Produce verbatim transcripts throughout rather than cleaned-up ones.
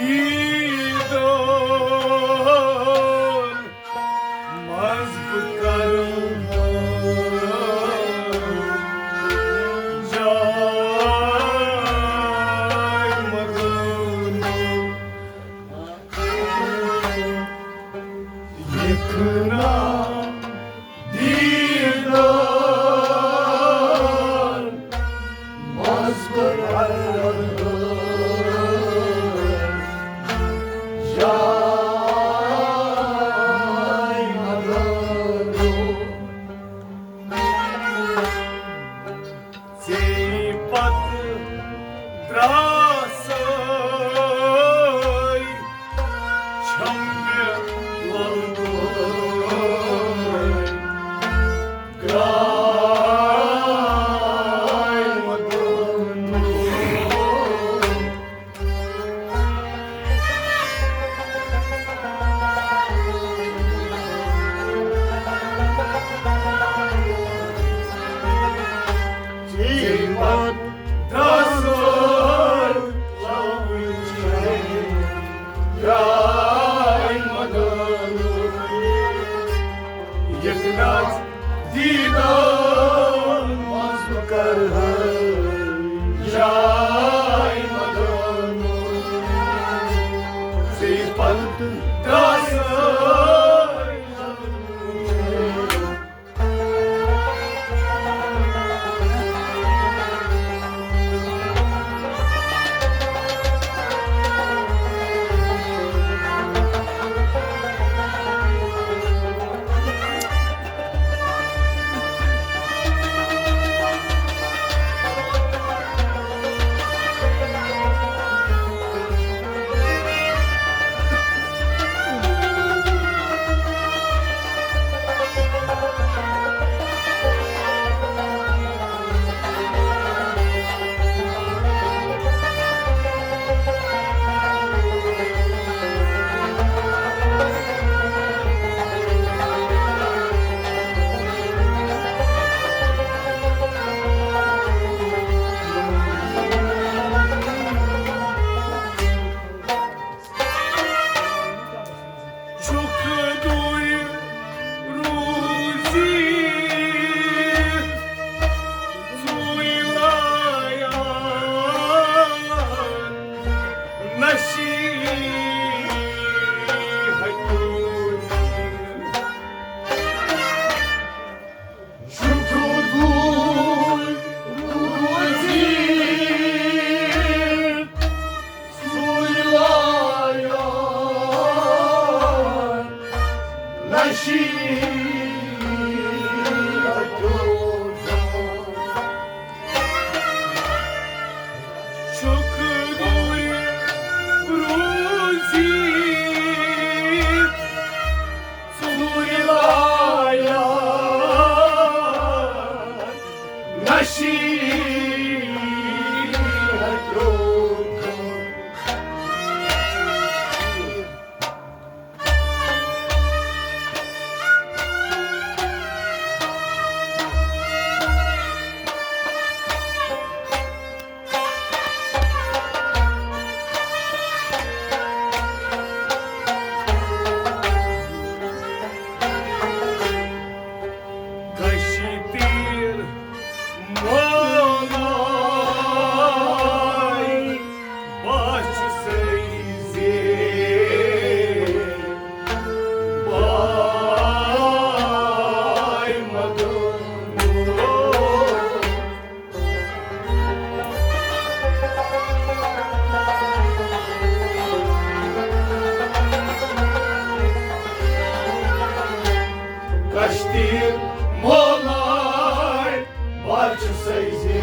دیدار منٛز بہٕ کرٕ جاے مدانُک۔ یِکھنہ دیدار منٛز بہٕ کرٕ جاے مدانُک۔ ژےٚ پتہٕ درٛاسے چھم مےٚ لل دۄہے گرٛاے مدانُک۔ یِکھنہ دیدار منٛز بہٕ کرٕ جاے مدانُک۔ ژےٚ پتہٕ درٛاسے چھُکھ دوٗرِ روٗزِتھ ژوٗرِ لایان نصیحتہِ۔ چھُکھ دوٗر روٗزِتھ ژوٗرِ لایان نصیحتہِ۔ چھُکھ دوٗرِ روٗزِتھ ژوٗرِ لایان نصیحتہِ۔ کشتیٖر مولای بچھ سیزے بای مدنو۔ کشتیٖر مولای بچھ سیزے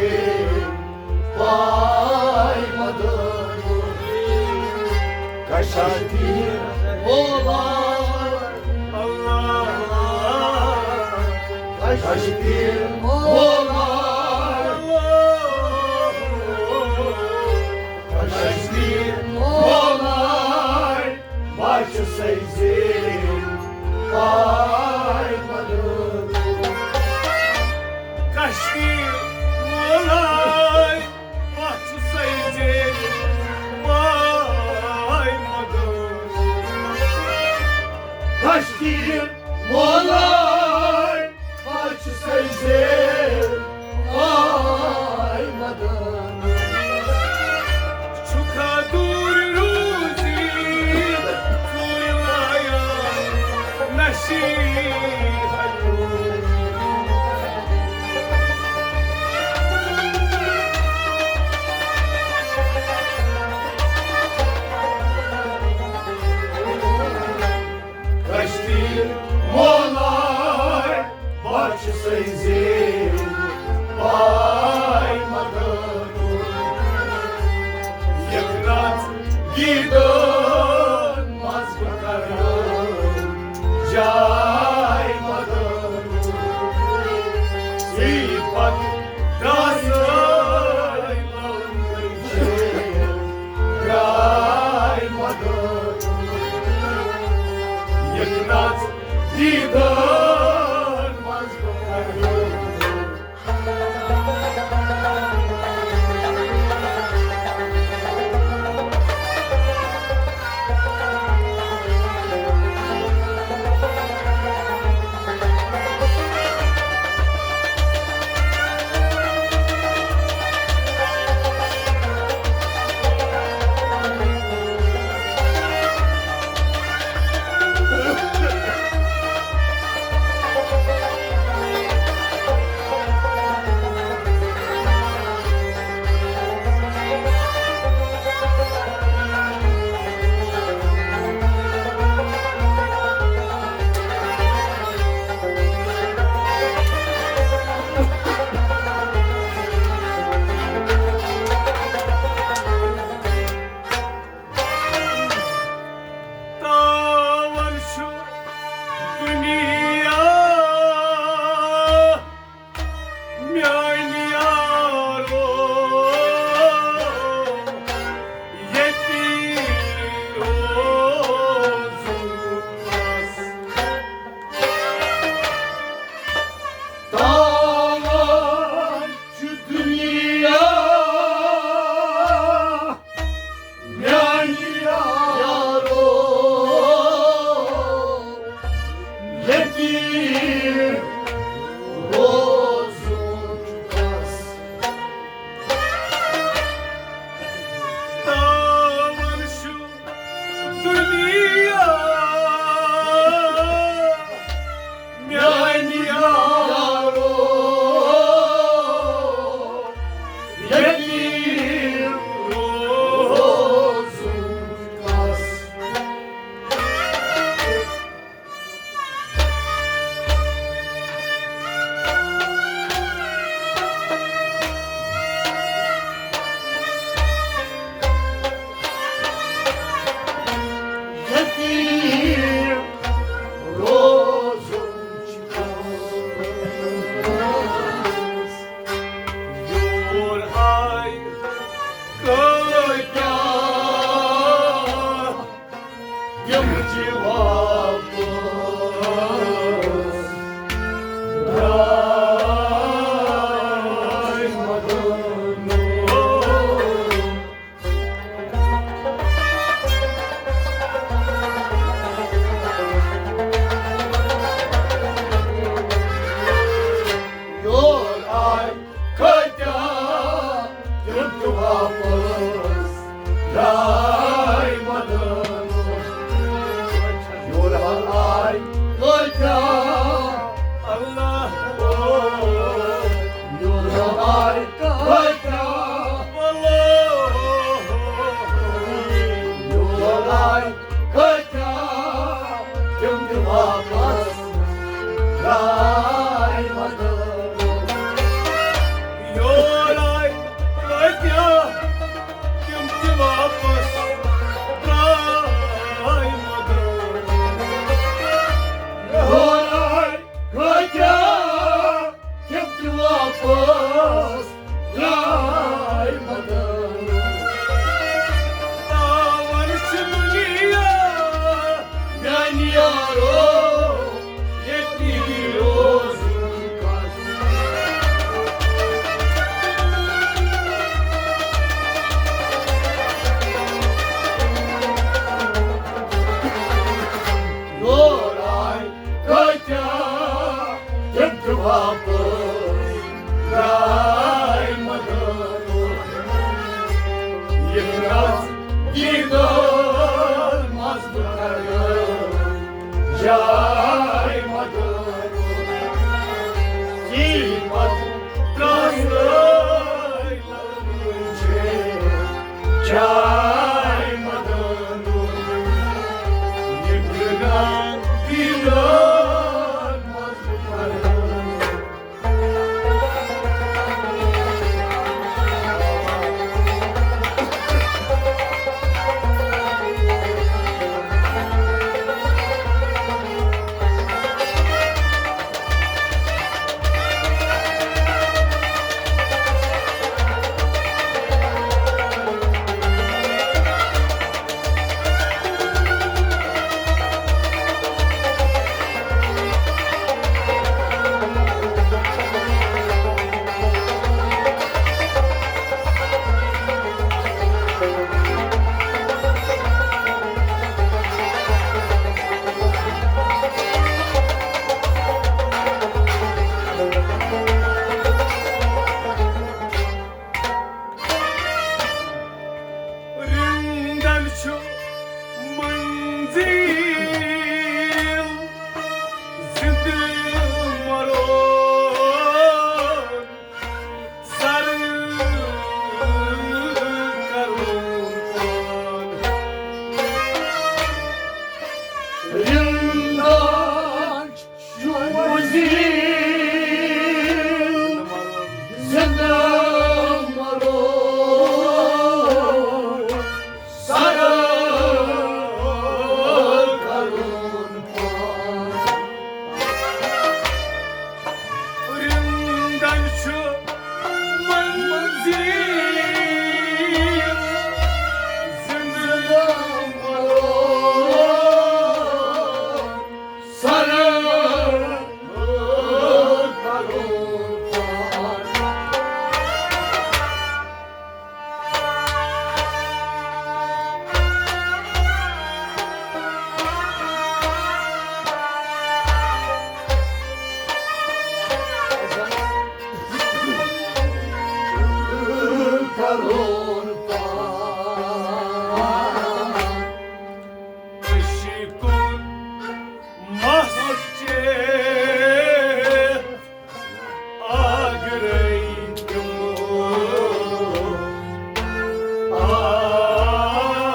بای مدنو۔ کشتیٖر مولای اللہ۔ کشتیٖر مولای۔ کشتیٖر مولای۔ بچھ سیزے بای مدنو۔ کشتیٖر مولای۔ بچھ سیزے بای کشتیٖر مولار، بہٕ چھُسَے زیر آے مدد۔ چھُکھا دوٗر روٗزِتھ ژوٗرِ لایان نصیحت۔ کشتیٖر مولار، بہٕ چھُسَے زیر پاے مدد۔ یَتھ ناز دیٖدن منٛز بہٕ کرٕ جاے مدد۔ ژٕے پتہٕ درٛاسَے لٲنٛگٕے چھے درٛاے مدد۔ یَتھ ناز دیٖدن منٛز بہٕ کرٕ جاے مدد، سی پت ترسے لگن چھے، جاے مدد، نگران دیدار مز کرن۔ رندن چھُ منزل زندٕ مرون سر کرون پان۔ رندن چھُ منزل زندٕ مرون سر کرون پان۔ رندن چھُ منزل زندٕ مرون سر کرون پان۔ کرون پان۔ عشقن مسجد آگرے تمو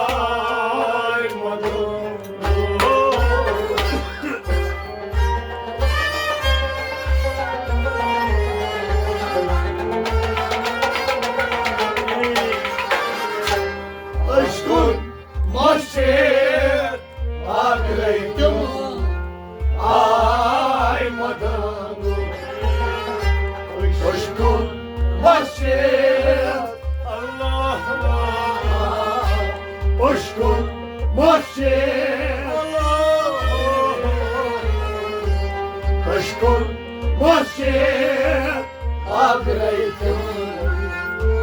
آے مدد۔ عشقن مسجد آگرے تم آے مدد۔ عشقن مسجد اللہ، عشقن مسجد اللہ، عشقن مسجد آگرے تم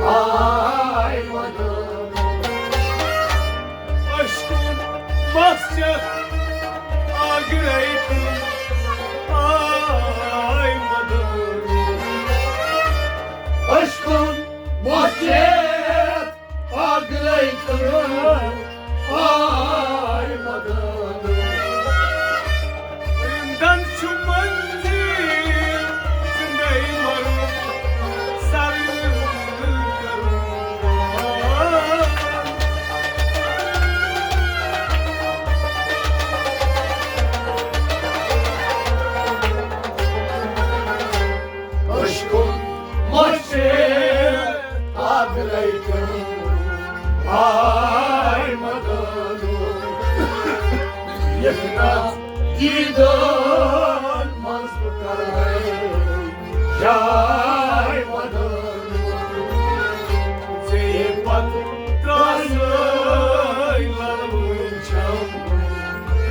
آے مدد۔ عشقن مسجد آگرے تم آے مدد۔ عشقن مسجد آگرے تم آے مدد۔ رندن چھُ منزل زندے مرون سر کرون۔ عشقن مسجد آگرے تم آے مدد۔ یتھ ناز دیدن منز بہ کرے جاے مدد۔ ژے پت ترسے لگن چھم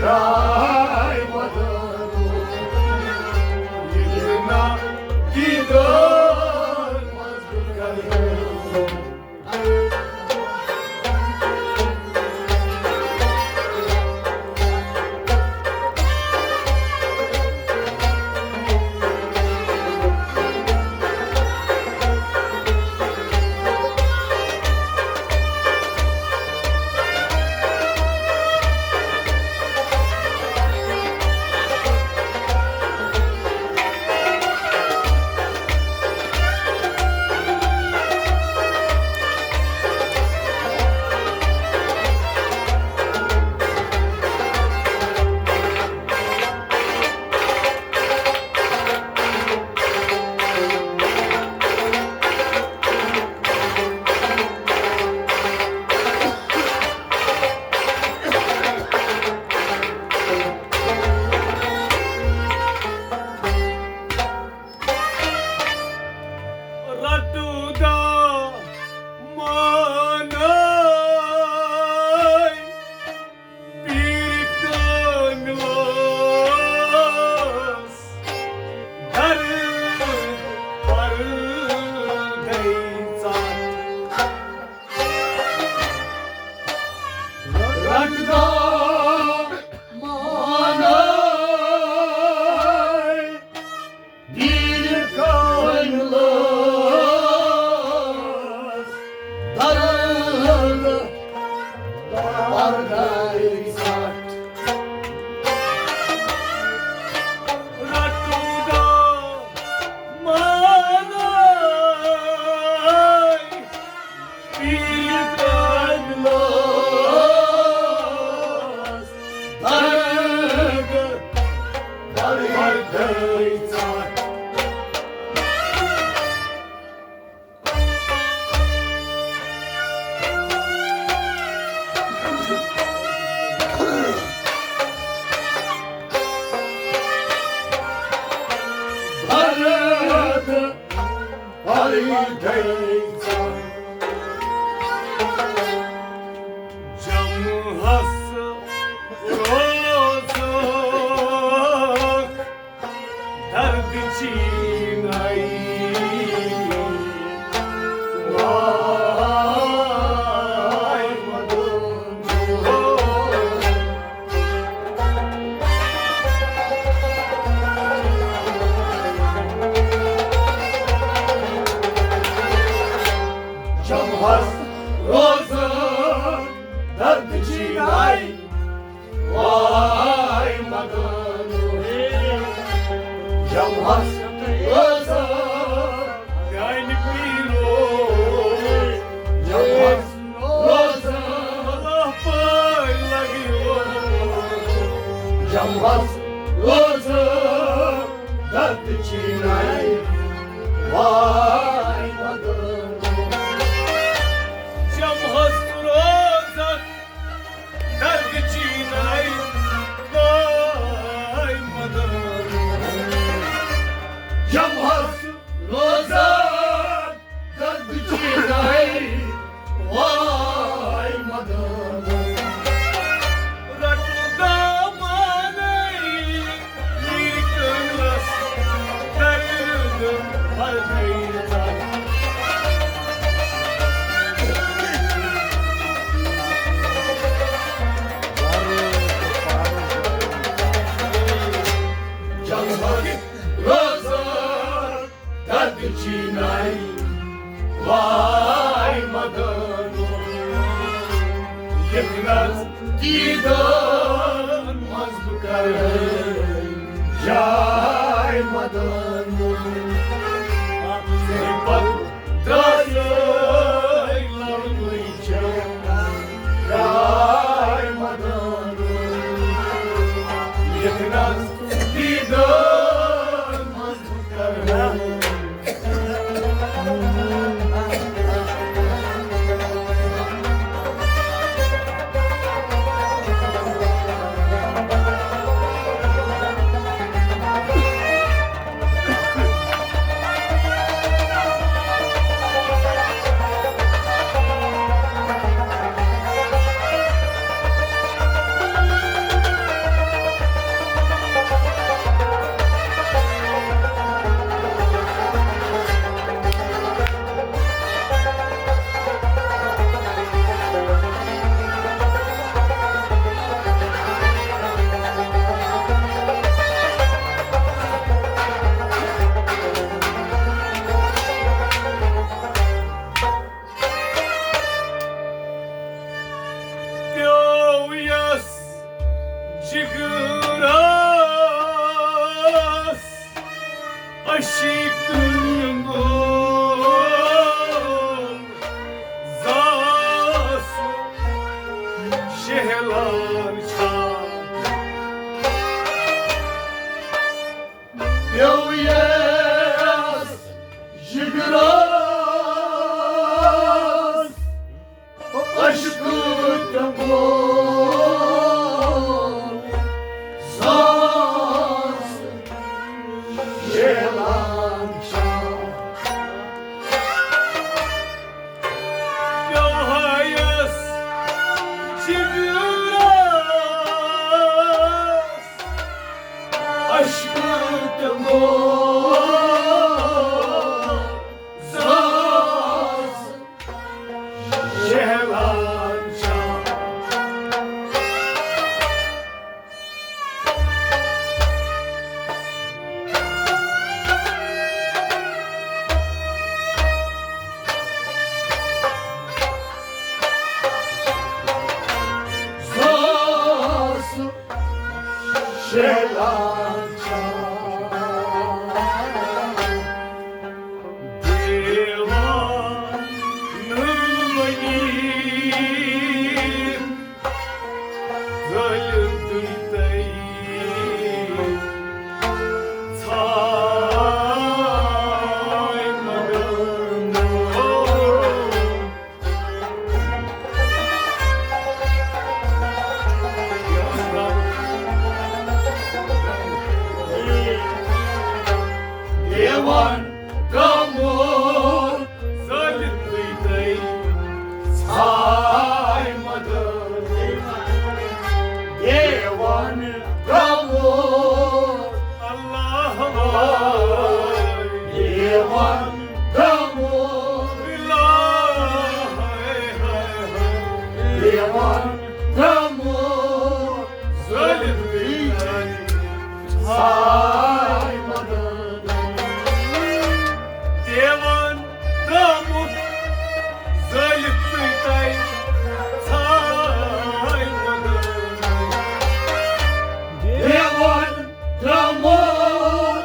جاے مدد۔ یتھ ناز دیدن منز بہ کرے مانَے پیٖرِ کامِلَس درد پردَے ژَٹ۔ رَٹُن گوٚو مانَے پیٖرِ کامِلَس درد پردَے ژَٹ۔ پردَے ژَٹ۔ جمحس روزُک درد چینائی۔ واے مدد۔ جمحس روزُک درد چینائی۔ واے مدد۔ جمحس روزُک میانہِ پیٖرُک۔ جمحس روزُک۔ اللہ پٲے لگہِ۔ جمحس روزُک درد چینائی۔ واے مدد۔ جمحس روزُک درد چینائی۔ واے مدد۔ جمحس روزُک درد چینائی۔ واے مدد۔ رَٹُن گوٚو مانَے پیٖرِ کامِلَس درد پردَے ژَٹ۔ جمحس روزُک درد چینائی۔ واے مدد۔ ییٚتہِ نَس دیٖدن منٛز بہٕ کرٕ جاے مدد۔ ژےٚ پتہٕ درٛایے لَڑنٕچ جاے مدد۔ ییٚتہِ نَس دیٖدن منٛز بہٕ کرٕ پیوٚو یَس جِگرَس عشیٖقن گول، زاس شہلان چھا۔ پیوٚو یَس جِگرَس عشقہٕ تہٕ گول، زاس شہلان چھا۔ پیوٚو ہا یَس جِگرَس عشقہٕ تہٕ گول۔ چلان چھا۔ دیوان ظٲلِم تُہۍ تَے ژھاے مگر نوٚو۔ دیوان ترٛاموٗل ظٲلِم تُہۍ تَے ژھاے مگر۔ دیوان ترٛاموٗل، اللہ، دیوان ترٛاموٗل، اللہ، دیوان ترٛاموٗل ظٲلِم تُہۍ تَے ژھاے مگر۔ دیوان ترٛاموٗل ظٲلِم تُہۍ تَے ژھاے مگر۔ دیوان ترٛاموٗل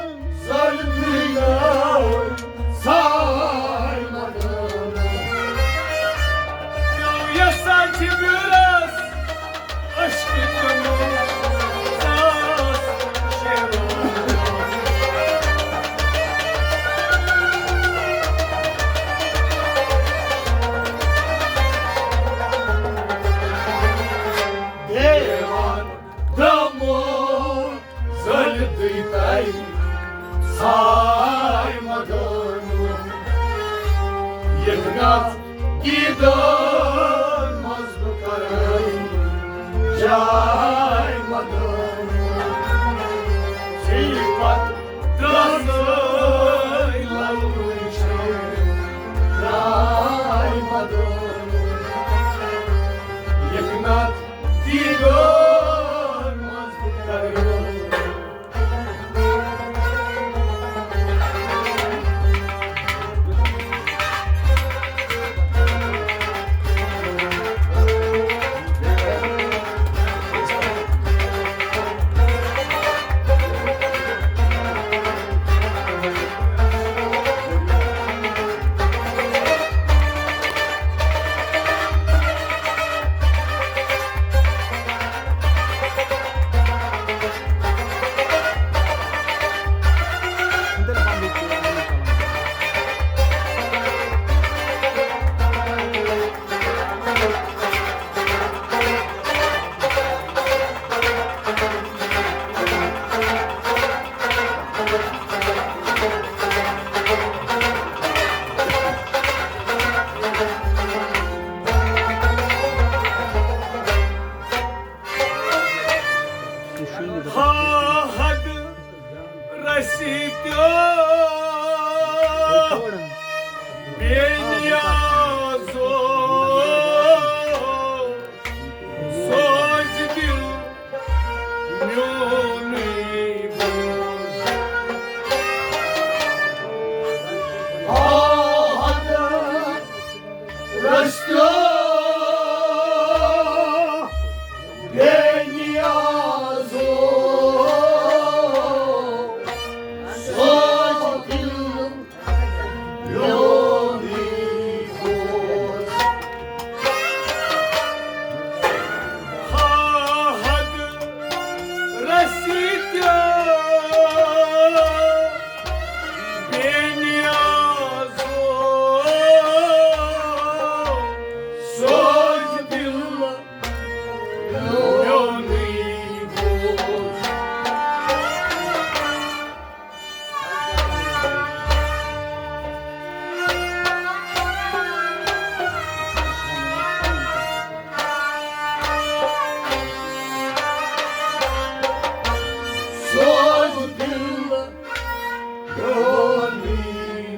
ظٲلِم تُہۍ تَے ژھاے مگر۔ یَژھان چھِ ویٖرَس عشقہٕ کُنُن ساس شعرو۔ دیوان ترٛاموٗل ظٲلِم تُہۍ تَے ژھاے مگر۔ یَتھ ناز دیٖدار منٛز بہٕ کرٕ جاے مگر۔ ژھٕے پتہٕ ترٛسَے لَلہٕ وٕچھو جاے مگر۔ یَتھ ناز دیٖدار منٛز بہٕ کرٕ خواہد رسیتو بے نیازو، سوز دل میونُے بوز۔ خواہد رسیتو بے نیازو، سوز دل میونُے بوز۔ خواہد رسیتو بے نیازو، سوز دل میونُے بوز۔ سوز دل میونُے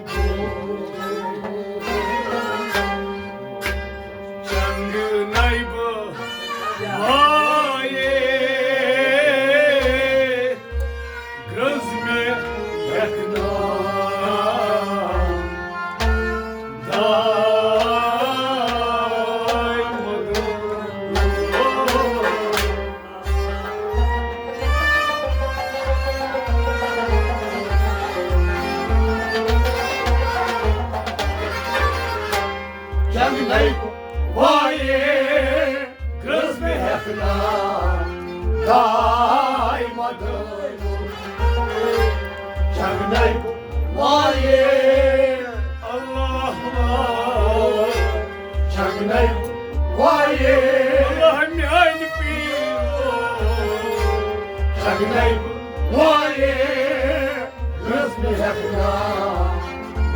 بوز۔ چنگہٕ نَے بہٕ مایے، گرٛنٛز مےٚ یَتھ ناو داے مگر۔ داے مدد۔ جگنَے وایے اللہ، جگنَے وایے اللہ میانہِ پیٖرو۔ جگنَے وایے رٔژ مےٚ ہٮ۪کھ نا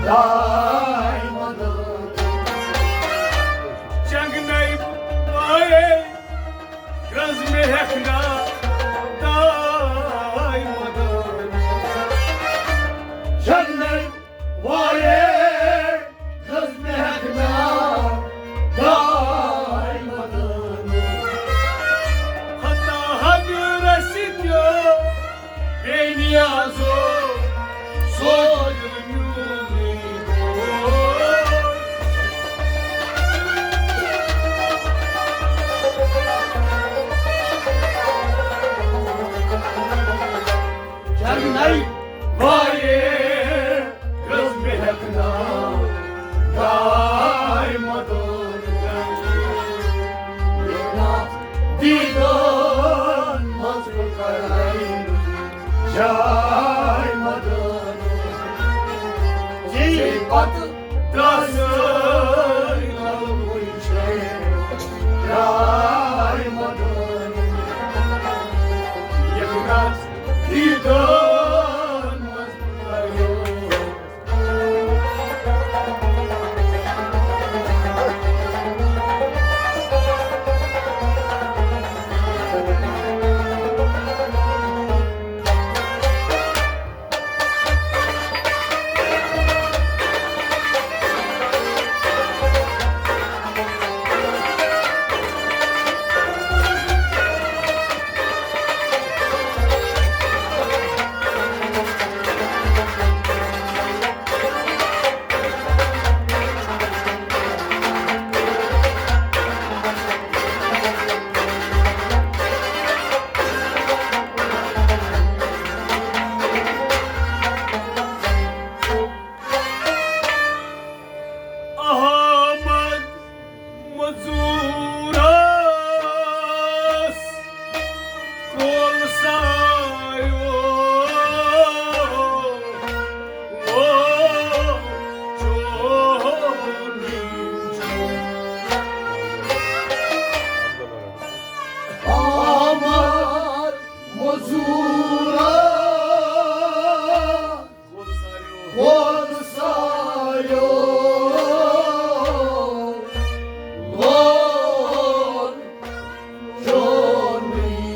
داے مدد۔ جگنَے وایے رٔژ مےٚ ہٮ۪کھ نا داے مدد۔ جگنَے وایے رٔژ مےٚ ہٮ۪کھ نا داے مدد۔ خطا حد رسیدیو بے نیازو سوز میونی۔ جگنَے وایے رٔژ مےٚ ہٮ۪کھ نا داے مدد۔ دیدن منٛز کَرَے جاے مدد۔ ژے پتہٕ درٛاسہٕ لَلہٕ وٕنۍ چھے جاے مدد۔ یَتھ نَس دیدن منٛز کَرَے احمد مزورس کول سایو۔ آمد مزورا کول سایو، کول چونی۔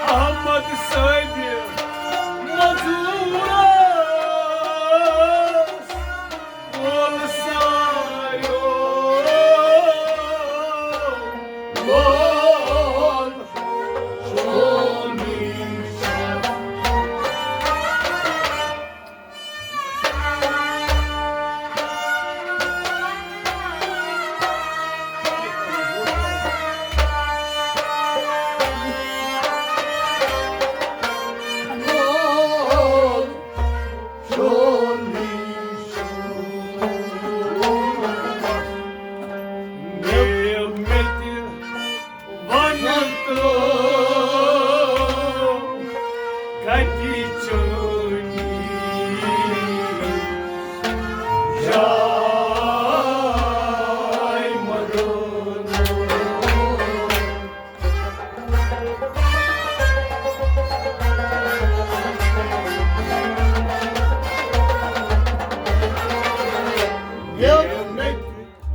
احمد سید مزورس کول سایو، کول چونی۔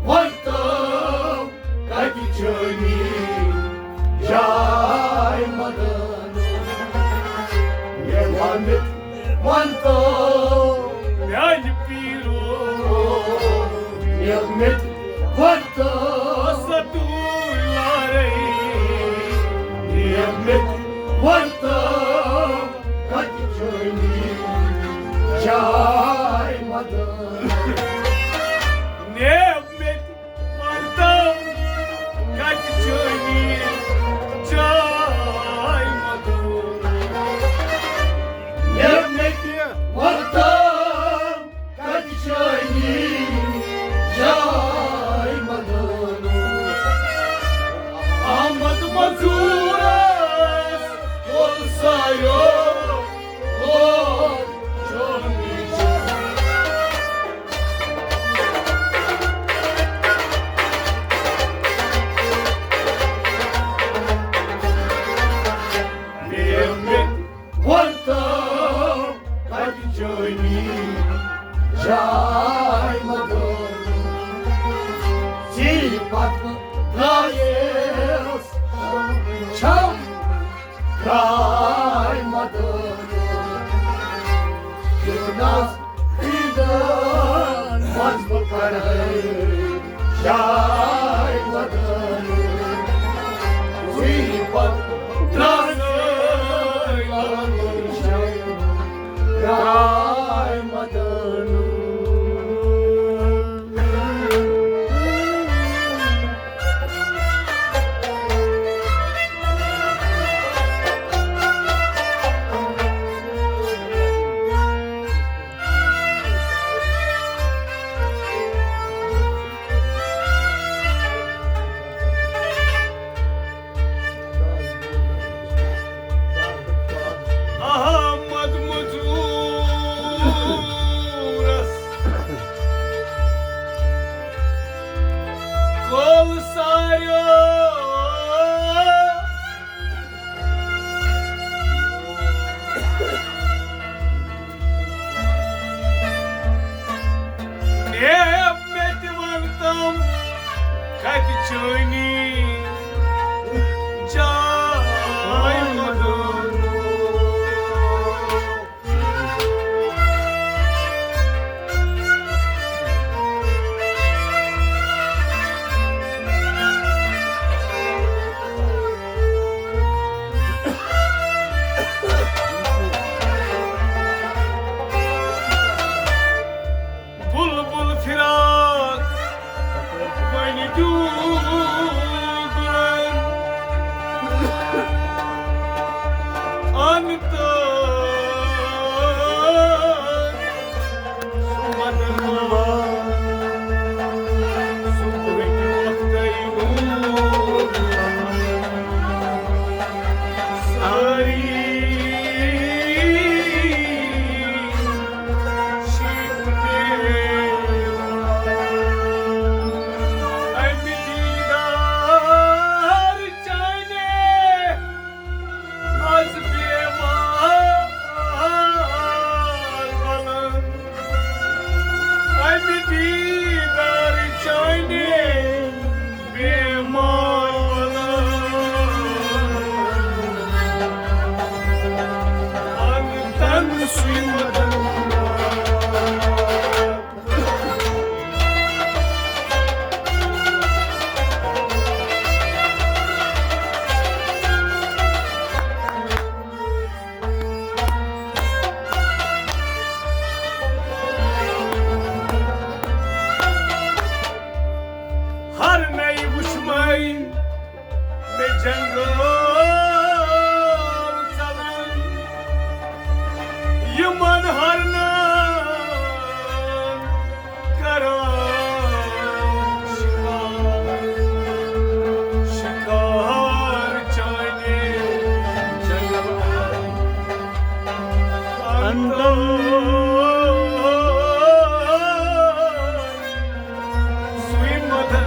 ورتو کتہِ چٲنی جاے مدد؟ مےٚ ونتھ ونتو میانہِ پیٖرو، مےٚ ونتھ ونتو ستوٗ لارے، مےٚ ونتو کتہِ چٲنی جاے مدد؟ نیب مےٚ تہِ ورتم کتہِ چٲنی جاے مدد؟ نیب مےٚ تہِ ورتم کتہِ چٲنی جاے مدد؟ تی پتہٕ درٛایس چھم درٛاے مدن۔ ییٚتہِ نس عیٖدن منٛز بہٕ کرٕ جاے مدن۔ تی پتہٕ درٛاے مدن۔ احمد مزورس کول ساریو۔ نیب مےٚ تہِ وَن تِم کَتہِ چٲنی جاے مدن۔ بلبل فراق وۄنۍ دیوٗ گُلن ان تہٕ مدن صبحٕکۍ وقتَے نوٗر سٲری۔ شیٖن پیوان۔ اَمہِ دیٖدار چانہِ از بیمار بلن۔ اَمہِ دیٖدار چانہِ بیمار بلن۔ ان تن سُے مدن۔ ہر نَیہِ وُچھمَے مےٚ جنگل ژلان، یِمن ہرنن کران شکار، شکار چانہِ جنگل اندر۔ سُے مدن۔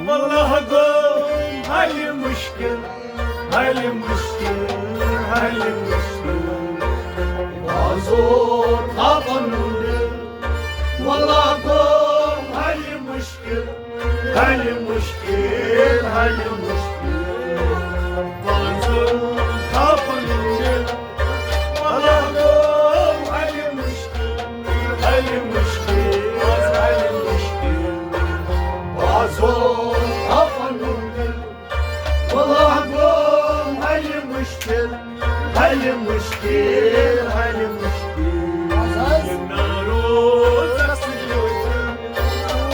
واللہ گوٚو حل مشکل، حل مشکل، حل مشکل۔ بازو تھاو پنُن دل، واللہ گوٚو حل مشکل، حل مشکل، حل مشکل۔ بازو تھاو پنُن دل، واللہ گوٚو حل مشکل، حل مشکل، حل مشکل۔ بازو تھاو پنُن دل، واللہ گوٚو حل مشکل، حل مشکل، حل مشکل۔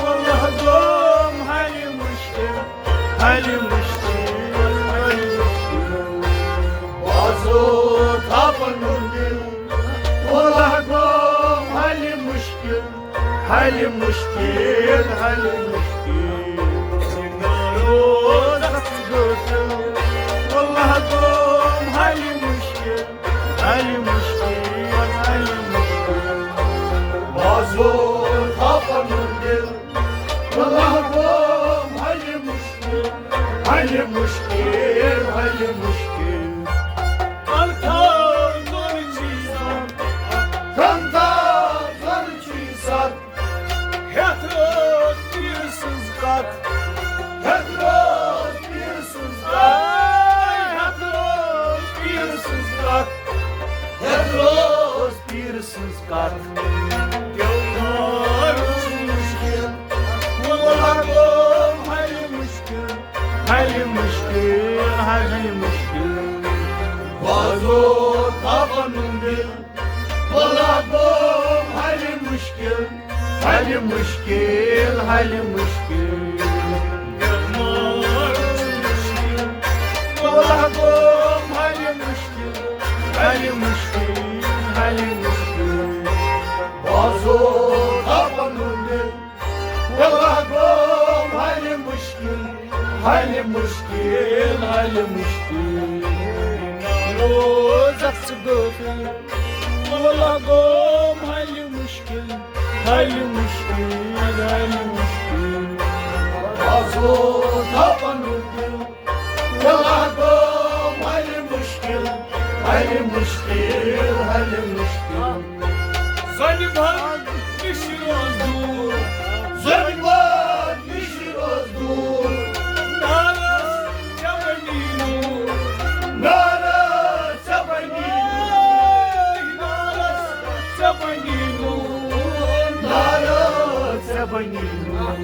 واللہ گوٚو حل مشکل، حل مشکل، حل مشکل۔ بازو تھاو پنُن دل، واللہ گوٚو حل مشکل، حل مشکل، حل مشکل۔ واللہ گوٚو حل مشکل، حل مشکل، حل مشکل۔ بازو تھاو پنُن دل، واللہ گوٚو حل مشکل، حل مشکل، حل مشکل۔ کن تھاو زور چیزن، کن تھاو زور چیزن۔ ہیتھ رٲژ پیٖرٕ سٕنٛز کتھ، ہیتھ رٲژ پیٖرٕ سٕنٛز کتھ، ہیتھ رٲژ پیٖرٕ سٕنٛز کتھ، ہیتھ رٲژ پیٖرٕ سٕنٛز کتھ۔ پیوٚو مارُن مُشکِل، واللہ گوٚو حل مشکل، حل مشکل، حل مشکل۔ بازو تھاو پنُن دل، واللہ گوٚو حل مشکل، حل مشکل، حل مشکل۔ واللہ گوٚو حل مشکل، حل مشکل، حل مشکل۔ بازو تھاو پنُن دل، واللہ گوٚو حل مشکل، حل مشکل، حل مشکل۔ روزکھ ژٕ غٲفل، واللہ گوٚو حل مشکل، حل مشکل، حل مشکل۔ بازو تھاو پنُن دل، واللہ گوٚو حل مشکل، حل مشکل، حل مشکل۔ زنہِ بد نِش روز دوٗر، زنہِ بد نِش روز دوٗر۔ نارس ژےٚ بنی نوٗر، نارس ژےٚ بنی نوٗر، نارس ژےٚ بنی نوٗر، نارس ژےٚ بنی نوٗر۔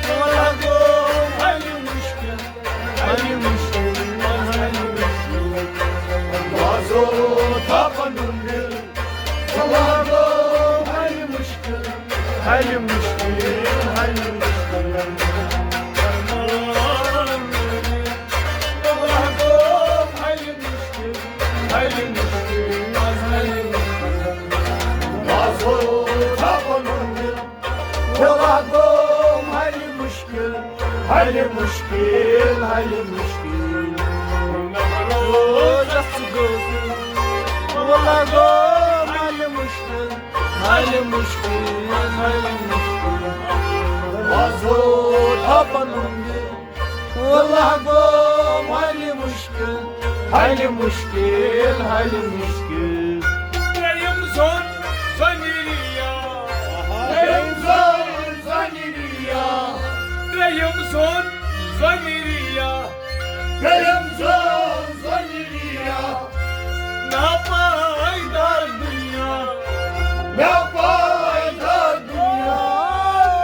واللہ گوٚو حل مشکل، حل مشکل، حل مشکل۔ بازو تھاو پنُن دل، واللہ گوٚو حل مشکل، حل مشکل، حل مشکل۔ واللہ گوٚو حل مشکل، حل مشکل، حل مشکل۔ بازو تھاو پنُن دل، واللہ گوٚو حل مشکل، حل مشکل، حل مشکل۔ روزکھ ژٕ غٲفل، واللہ گوٚو حل مشکل، حل مشکل، حل مشکل۔ بازو تھاو پنُن دل، واللہ گوٚو حل مشکل، حل مشکل، حل مشکل۔ ترٛیٚیِم زوٚن زۄنہِ ریا، ترٛیٚیِم زوٚن زۄنہِ ریا، ترٛیٚیِم زوٚن زۄنہِ ریا، ترٛیٚیِم زوٚن زۄنہِ ریا۔ ناپائیدار دنیا، ناپائیدار دنیا،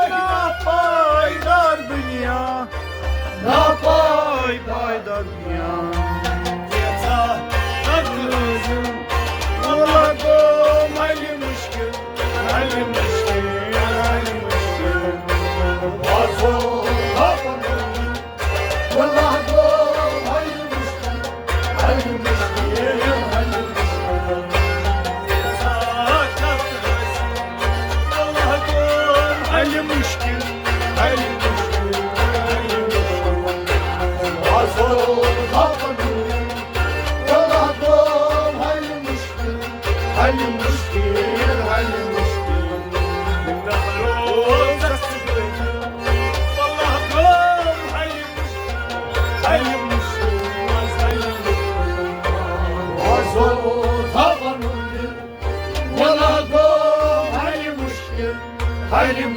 ناپائیدار دنیا، ناپائیدار دنیا۔ کیژھا حق لٲزم، واللہ گوٚو حل مشکل، حل مشکل، حل مشکل۔ بازو تھاو پنُن دل، واللہ گوٚو حل مشکل، حل مشکل، حل مشکل۔ واللہ گوٚو حل مشکل، حل مشکل، حل مشکل۔ بازو تھاو پنُن دل، واللہ گوٚو حل مشکل، حل مشکل، حل مشکل۔ نہ روز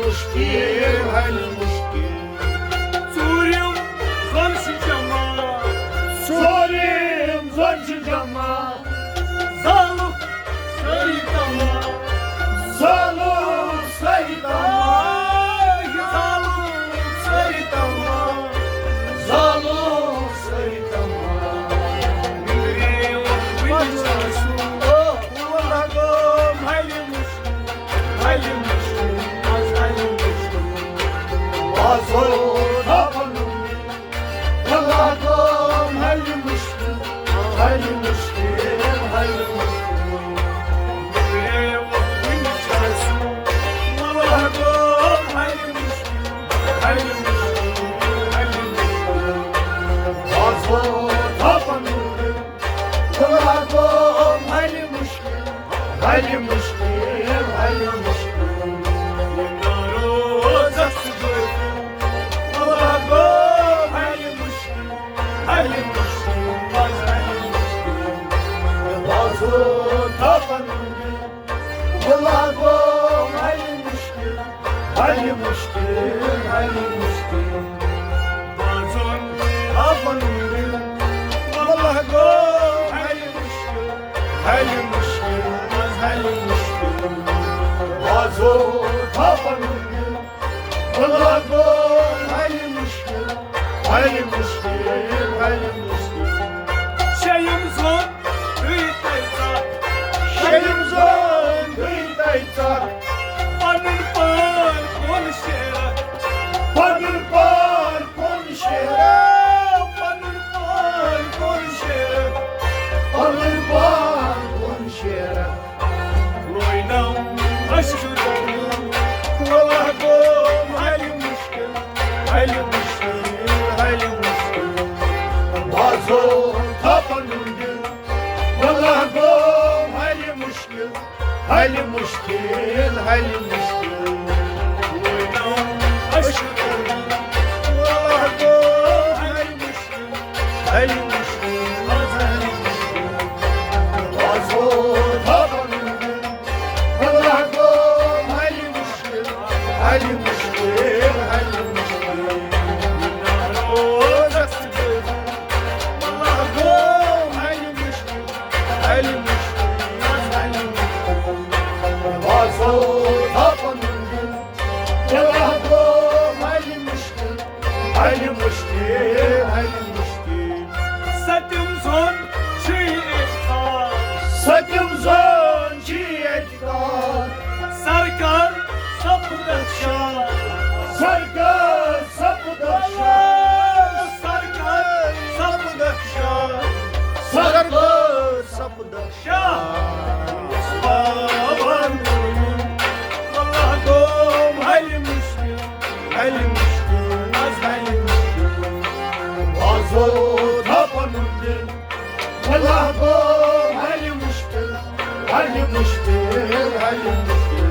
مُشکِل، حل مُشکِل۔ ژوٗرِم زَن چھِ جمع۔ ژوٗرِم زَن چھِ جمع۔ زالُکھ سٲری تَمام۔ زالُکھ سٲری تَمام۔ زالُکھ سٲری تَمام۔ زالُکھ سٲری تَمام۔ نِرے اوس وٕنہِ چھُ سُہ۔ وَلہ گوٚو مَلہِ مُشکِل۔ حل مُشکِل، آز حل مُشکِل۔ آز اوس دَپان وَلہ گوٚو حل مُشکِل، حل مُشکِل، حل مُشکِل۔ وَلہ گوٚو حل مُشکِل، حل مُشکِل، حل مُشکِل۔ آز اوس دَپان وَلہ گوٚو حل مُشکِل، حل مُشکِل، حل مُشکِل۔ وَلہ گوٚو حل مُشکِل، حل مُشکِل، حل مُشکِل۔ وَلہ گوٚو حل مُشکِل، حل مُشکِل، حل مُشکِل۔ بازُن تھاو پنُن دِل۔ وَلہ گوٚو حل مُشکِل، حل مُشکِل، حل مُشکِل۔ بازُن تھاو پنُن دِل۔ وَلہ گوٚو حل مُشکِل، حل مُشکِل، حل مُشکِل۔ شیٚیِم زوٚن گٔے تۄہہِ ژکھ۔ شیٚیِم زوٚن گٔے تۄہہِ ژکھ۔ پنُن پان کُن شیرکھ۔ پنُن پان کُن شیرکھ۔ پنُن پان کُن شیرکھ۔ پنُن پان کُن شیرکھ۔ لوینم اشک۔ وَلہ گوٚو حل مُشکِل، حل مُشکِل، حل مُشکِل۔ بازُن تھاو پنُن دِل۔ وَلہ گوٚو حل مُشکِل، حل مُشکِل، حل مُشکِل۔ وَلہ گوٚو حل مُشکِل، حل مُشکِل، حل مُشکِل۔ بازُن تھاو پنُن دِل۔ وَلہ گوٚو حل مُشکِل، حل مُشکِل، حل مُشکِل۔ وَلہ گوٚو حل مُشکِل، حل مُشکِل، حل مُشکِل۔ بازُن تھاو پنُن دِل۔ وَلہ گوٚو حل مُشکِل، حل مُشکِل، حل مُشکِل۔ سٔتِم زوٚن چھُ اعتقاد۔ سٔتِم زوٚن چھُ اعتقاد۔ سرکار سپدکھ شاد۔ سرکار سپدکھ شاد۔ سرکار سپدکھ شاد۔ سرکار سپدکھ شاد۔ وَلہ گوٚو حل مُشکِل، حل مُشکِل، حل مُشکِل۔ بازُن تھاو پنُن دِل۔ وَلہ گوٚو حل مُشکِل، حل مُشکِل، حل مُشکِل۔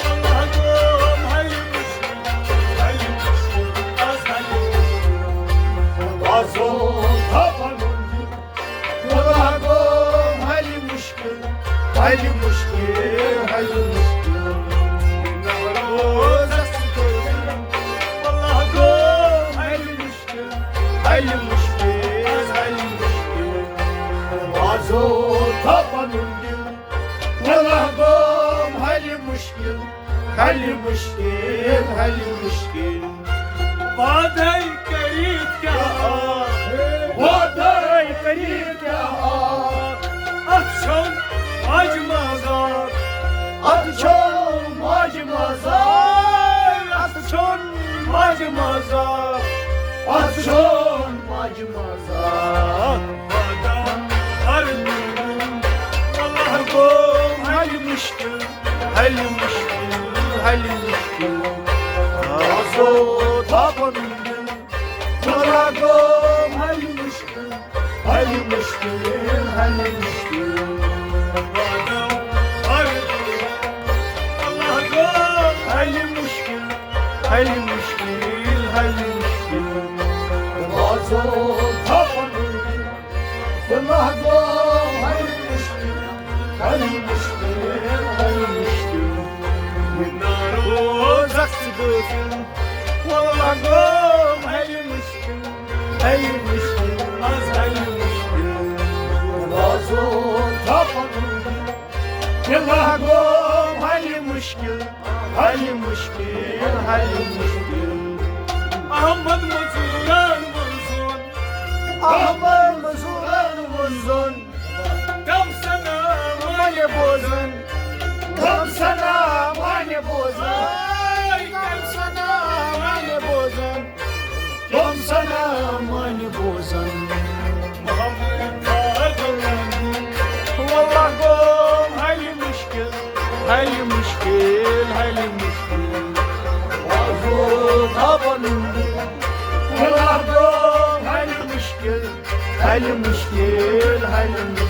وَلہ گوٚو حل مُشکِل، حل مُشکِل، حل مُشکِل۔ بازُن تھاو پنُن دِل۔ وَلہ گوٚو حل مُشکِل، حل مُشکِل، حل مُشکِل۔ روزس گوٚو۔ وَلہ گوٚو حل مُشکِل، حل مُشکِل، حل مُشکِل۔ بازُن تھاو پنُن دِل۔ وَلہ گوٚو حل مُشکِل، حل مُشکِل، حل مُشکِل۔ وعدے کٔرِتھ کیٛاہ آو؟ وعدے کٔرِتھ کیٛاہ آو؟ اَتھ چھَم ماجہِ مزار۔ اَتھ چھَم ماجہِ مزار۔ اَتھ چھَم ماجہِ مزار۔ اَتھ چھَم ماجہِ مزار۔ وعدہ ہر دِنُن، وَلہ گوٚو حل مُشکِل، حل مُشکِل، حل مُشکِل۔ بازُن تھاو پنُن دِل۔ وَلہ گوٚو حل مُشکِل، حل مُشکِل، حل مُشکِل۔ وَلہ گوٚو حل مُشکِل، حل مُشکِل، حل مُشکِل۔ بازُن تھاو پنُن دِل۔ وَلہ گوٚو حل مُشکِل، حل مُشکِل، حل بوزُن۔ واللہ گوٚو حلہِ مُشکِل، حلہِ مُشکِل، آز حلہِ مُشکِل۔ وازُن تھاپُن۔ واللہ گوٚو حلہِ مُشکِل، حلہِ مُشکِل، حلہِ مُشکِل۔ احمد مزورن ووٚن زون۔ احمد مزورن ووٚن زون۔ کم سنا مانہِ بوزن۔ کم سنا مانہِ بوزن۔ کم سنا مانہِ بوزن۔ کم سنا مانہِ بوزن۔ محمد فاضل۔ واللہ گوٚو حلہِ مُشکِل، حلہِ مُشکِل، حلہِ مُشکِل۔ وازُن تھاپُن۔ واللہ گوٚو حلہِ مُشکِل، حلہِ مُشکِل، حلہِ مُشکِل۔